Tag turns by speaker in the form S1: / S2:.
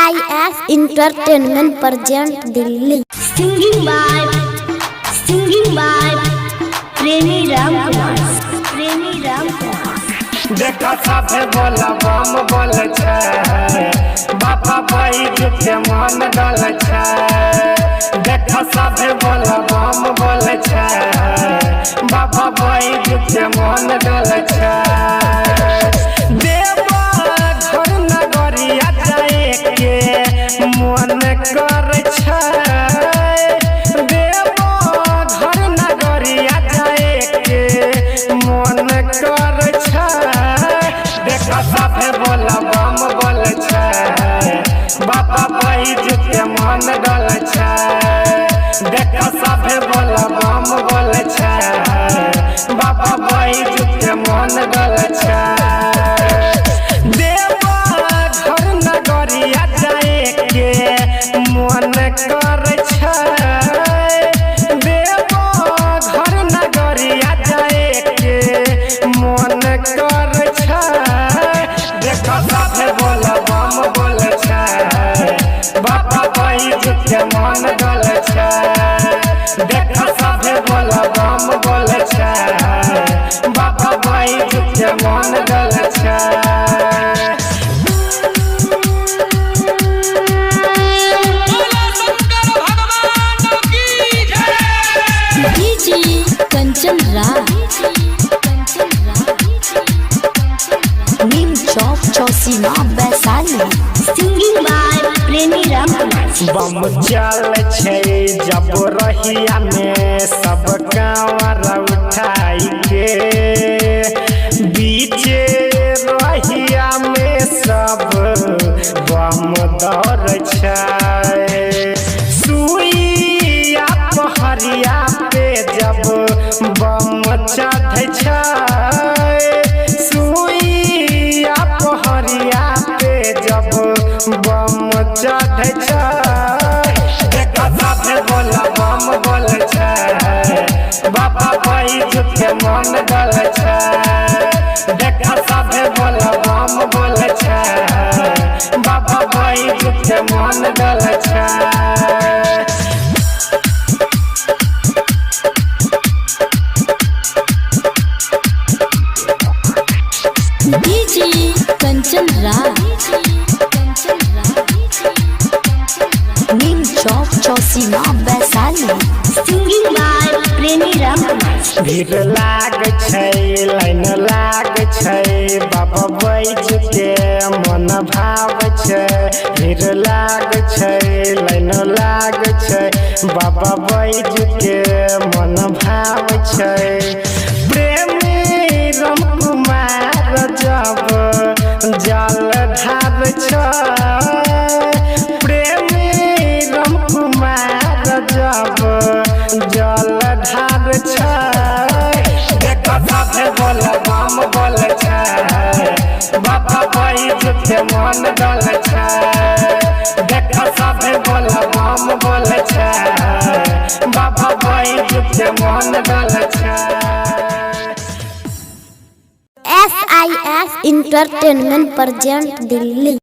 S1: I S entertainment present Delhi.
S2: Singing by Premi Ram Kumar. Premi Ram Kumar.
S3: देखा साफे बोला बम बोल छै, बापा बैठ के मन डल छै। देखा साफे बोला बम बोल छै, बापा बैठ के मन डल छै। देवा घर नगरिया जाए के मन कर छै। देवा घर नगरिया जाए के मन कर छै। देखा साफे बोला बम बोल छै, बाबा बैठ के मन डल छै। देखा साफे बोला बम बोल छै, बाबा बैठ के मन डल छै। देवा घर नगरिया जाए के मन कर छै। देवा घर नगरिया जाए के मन कर छै। देखा साफे बोला बम बोल छै, बाबा बैठ के मन डल छै। देखा साफे बोला बम बोल छै, बाबा बैठ के मन डल छै।
S4: बोलो शंकर भगवान की जय।
S2: डीजे कंचन राज, नीम चौक चौसीमा Vaishali. Singing by Premi Ram Kumar.
S3: बम चल छै जब रहिया में सब कांवर उठाई के, बीचे रहिया में सब बम दौड़ छै। सुइया पहरिया पे जब बम चढ़ै छै, सुइया पहरिया पे जब बम चढ़ै छै। देखा साफे बोला बम बोल छै, बाबा बैठ के मन डल छै। देखा साफे बोला बम बोल छै, बाबा बैठ के मन डल छै।
S2: डीजे कंचन राज, नीम चौक चौसीमा Vaishali. Singing by Premi Ram Kumar.
S3: भीड़ लाग छै, लाइन लाग छै, बाबा बैठ के मन भाव छै। भीड़ लाग छै, लाइन लाग छै, बाबा बैठ के मन भाव छै। प्रेमी राम कुमार जब जल ढार छै, प्रेमी राम कुमार जब जल ढार छै। देखा साफे बोला बम बोल छै, बाबा बैठ के मन डल छै। देखा साफे बोला बम बोल छै, बाबा बैठ के मन डल छै।
S1: S I S entertainment present Delhi.